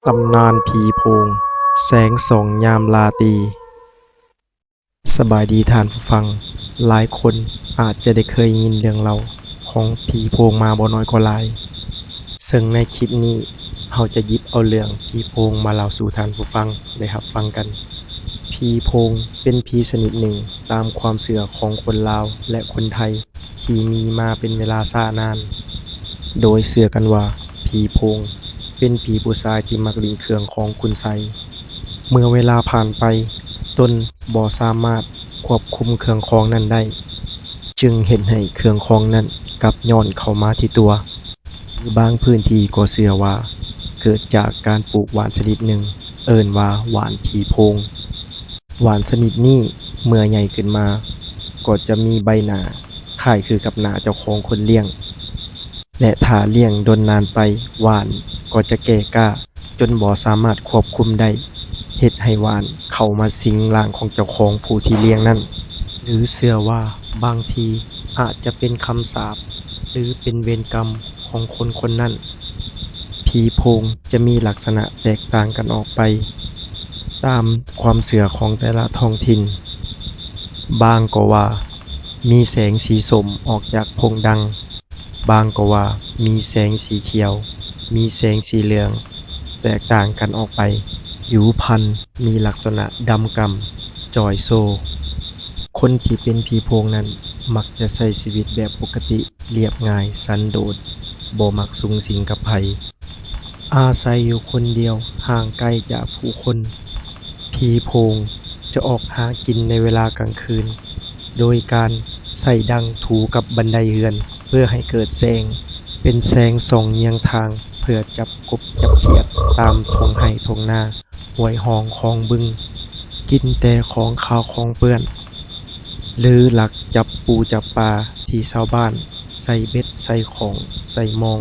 ຕຳນານຜີໂພງ ແສງສ່ອງຍາມລາຕີ. ສະບາຍດີທ່ານຜູ້ຟັງ, ຫຼາຍຄົນອາດຈະໄດ້ເຄີຍຍິນເລື່ອງເລົ່າຂອງຜີໂພງມາບໍ່ໜ້ອຍກໍຫຼາຍ, ເຊິ່ງໃນຄລິບນີ້ເຮົາຈະຫຍິບເອົາເລື່ອງຜີໂພງມາເລົ່າສູ່ທ່ານຜູ້ຟັງໄດ້ຮັບຟັງກັນ. ຜີໂພງເປັນຜີຊະນິດໜຶ່ງຕາມຄວາມເຊື່ອຂອງຄົນລາວ ແລະ ຄົນໄທ ທີ່ມີມາເປັນເວລາຊ້ານານ, ໂດຍເຊື່ອກັນວ່າຜີໂພງເປັນຜີຜູ້ຊາຍທີ່ມັກຫຼິ້ນເຄື່ອງຂອງຄຸນໄຊ. ເມື່ອເວລາຜ່ານໄປ, ຕົນບໍ່ສາມາດຄວບຄຸມເຄື່ອງຂອງນັ້ນໄດ້, ຈຶ່ງເຮັດໃຫ້ເຄື່ອງຂອງນັ້ນກັບຍ້ອນເຂົ້າມາທີ່ຕົວ. ຫຼືບາງພື້ນທີ່ກໍເຊື່ອວ່າເກີດຈາກການປູກຫວ່ານຊະນິດໜຶ່ງ ເອີ້ນວ່າຫວ່ານຜີໂພງ. ຫວ່ານຊະນິດນີ້ເມື່ອໃຫຍ່ຂຶ້ນມາກໍຈະມີໃບໜ້າຄ້າຍຄືກັບໜ້າເຈົ້າຂອງຄົນລ້ຽງ ແລະ ຖ້າລ້ຽງດົນນານໄປ, ຫວ່ານກໍຈະແກ່ກ້າຈົນບໍ່ສາມາດຄວບຄຸມໄດ້, ເຮັດໃຫ້ຫວ່ານເຂົ້າມາສິງຮ່າງຂອງເຈົ້າຂອງຜູ້ທີ່ລ້ຽງນັ້ນ. ຫຼືເຊື່ອວ່າບາງທີອາດຈະເປັນຄຳສາບ ຫຼືເປັນເວນກຳຂອງຄົນຄົນນັ້ນ. ຜີໂພງຈະມີລັກສະນະແຕກຕ່າງກັນອອກໄປຕາມຄວາມເຊື່ອຂອງແຕ່ລະທ້ອງຖິ່ນ. ບາງກໍວ່າມີແສງສີສົ້ມອອກຈາກໂພງດັງ, ບາງກໍວ່າມີແສງສີຂຽວ, ມີແສງສີເຫຼືອງ, ແຕກຕ່າງກັນອອກໄປ. ຜິວພັນມີລັກສະນະດຳກ່ຳ, ຈ່ອຍໂຊ. ຄົນທີ່ເປັນຜີໂພງນັ້ນມັກຈະໃຊ້ຊີວິດແບບປົກກະຕິ, ລຽບງ່າຍ, ສັນໂດດ, ບໍ່ມັກສຸງສິງກັບໃຜ, ອາໄສຢູ່ຄົນດຽວ, ຫ່າງໄກຈາກຜູ້ຄົນ. ຜີໂພງຈະອອກຫາກິນໃນເວລາກາງຄືນ ໂດຍການໃຊ້ດັງຖູກັບບັນໄດເຮືອນ ເພື່ອໃຫ້ເກີດແສງ, ເປັນແສງສ່ອງຍຽງທາງ ເພື່ອຈັບກົບຈັບຂຽດຕາມທົ່ງໄຮ່ທົ່ງນາ, ຫ້ວຍຮ່ອງຄອງບຶງ, ກິນແຕ່ຂອງຄາວຂອງເປື້ອນ ຫຼືລັກຈັບປູຈັບປາທີ່ຊາວບ້ານໃສ່ເບັດໃສ່ຂ້ອງໃສ່ມອງ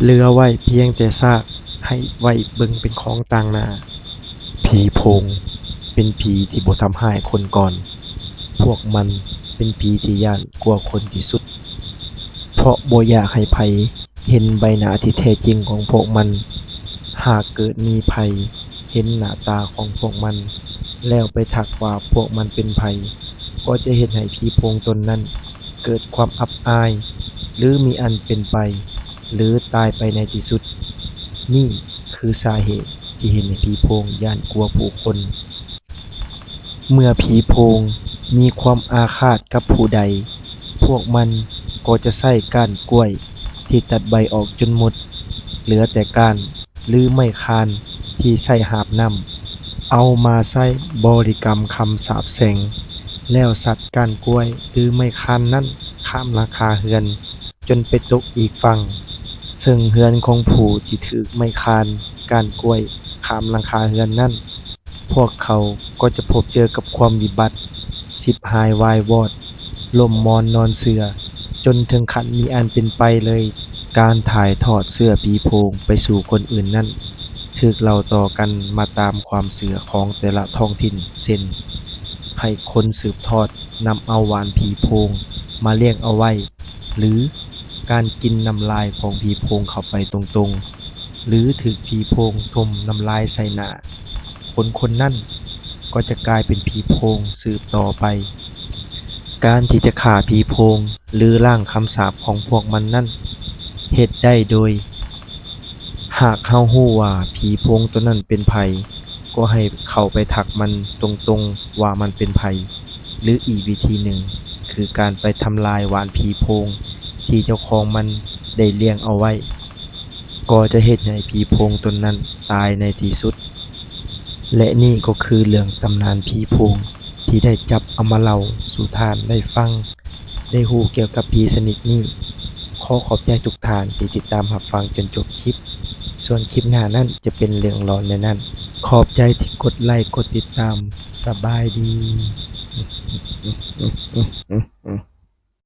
ເຫຼືອໄວ້ພຽງແຕ່ຊາກໃຫ້ໄວ້ເບິ່ງເປັນຂອງຕ່າງໜ້າ. ຜີໂພງເປັນຜີທີ່ບໍ່ທຳຮ້າຍຄົນກ່ອນ. ພວກມັນເປັນຜີທີ່ຢ້ານກົວຄົນທີ່ສຸດ ເພາະບໍ່ຢາກໃຫ້ໃຜເຫັນໃບໜ້າທີ່ແທ້ຈິງຂອງພວກມັນ. ຫາກເກີດມີໃຜເຫັນໜ້າຕາຂອງພວກມັນ ແລ້ວໄປທັກວ່າພວກມັນເປັນໃຜ, ກໍຈະເຮັດໃຫ້ຜີໂພງຕົນນັ້ນເກີດຄວາມອັບອາຍ ຫຼືມີອັນເປັນໄປ ຫຼືຕາຍໄປໃນທີ່ສຸດ. ນີ້ຄືສາເຫດທີ່ເຮັດໃຫ້ຜີໂພງຢ້ານກົວຜູ້ຄົນ. ເມື່ອຜີໂພງມີຄວາມອາຄາດກັບຜູ້ໃດ, ພວກມັນກໍຈະໃຊ້ກ້ານກ້ວຍທີ່ຕັດໃບອອກຈົນໝົດ, ເຫຼືອແຕ່ກ້ານ ຫຼືໄມ້ຄານທີ່ໃຊ້ຫາບນ້ຳ ເອົາມາໃຊ້ບໍລິກຳຄຳສາບແຊ່ງ, ແລ້ວຊັດກ້ານກ້ວຍ ຫຼືໄມ້ຄານນັ້ນຂ້າມຫຼັງຄາເຮືອນ ຈົນໄປຕົກອີກຝັ່ງ. ເຊິ່ງເຮືອນຂອງຜູ້ທີ່ຖືກໄມ້ຄານ ກ້ານກ້ວຍ ຂ້າມຫຼັງຄາເຮືອນນັ້ນ, ພວກເຂົາກໍຈະພົບເຈີກັບຄວາມວິບັດ, ສິບຫາຍວາຍວອດ, ລົ້ມມອນນອນເສື່ອ, ຈົນເຖິງຂັ້ນມີອັນເປັນໄປເລີຍ. ການຖ່າຍທອດເຊື້ອຜີໂພງໄປສູ່ຄົນອື່ນນັ້ນ ຖືກເລົ່າຕໍ່ກັນມາຕາມຄວາມເຊື່ອຂອງແຕ່ລະທ້ອງຖິ່ນ ເຊັ່ນ ໃຫ້ຄົນສືບທອດນຳເອົາຫວ່ານຜີໂພງມາລ້ຽງເອົາໄວ້ ຫຼື ການກິນນ້ຳລາຍຂອງຜີໂພງເຂົ້າໄປຕົງໆ ຫຼື ຖືກຜີໂພງຖົມນ້ຳລາຍໃສ່ໜ້າ, ຄົນຄົນນັ້ນກໍຈະກາຍເປັນຜີໂພງສືບຕໍ່ໄປ. ການທີ່ຈະຂ້າຜີໂພງ ຫຼື ລ້າງຄຳສາບຂອງພວກມັນນັ້ນ ເຮັດໄດ້ໂດຍ ຫາກເຮົາຮູ້ວ່າຜີໂພງຕົວນັ້ນເປັນໃຜ, ກໍໃຫ້ເຂົ້າໄປທັກມັນຕົງໆວ່າມັນເປັນໃຜ, ຫຼື ອີກວິທີໜຶ່ງ ຄືການໄປທຳລາຍຫວ່ານຜີໂພງທີ່ເຈົ້າຂອງມັນໄດ້ລ້ຽງເອົາໄວ້, ກໍຈະເຮັດໃຫ້ຜີໂພງຕົນນັ້ນຕາຍໃນທີ່ສຸດ. ແລະ ນີ້ກໍຄືເລື່ອງຕຳນານຜີໂພງທີ່ໄດ້ຈັບເອົາມາເລົ່າສູ່ທ່ານໄດ້ຟັງ ໄດ້ຮູ້ກ່ຽວກັບຜີຊະນິດນີ້. ຂໍຂອບໃຈທຸກທ່ານທີ່ຕິດຕາມຮັບຟັງຈົນຈົບຄລິບ. ສ່ວນຄລິບໜ້ານັ້ນຈະເປັນເລື່ອງຫຼອນແນວນັ້ນ. ຂອບໃຈທີ່ກົດໄລກ໌ ກົດຕິດຕາມ. ສະບາຍດີ.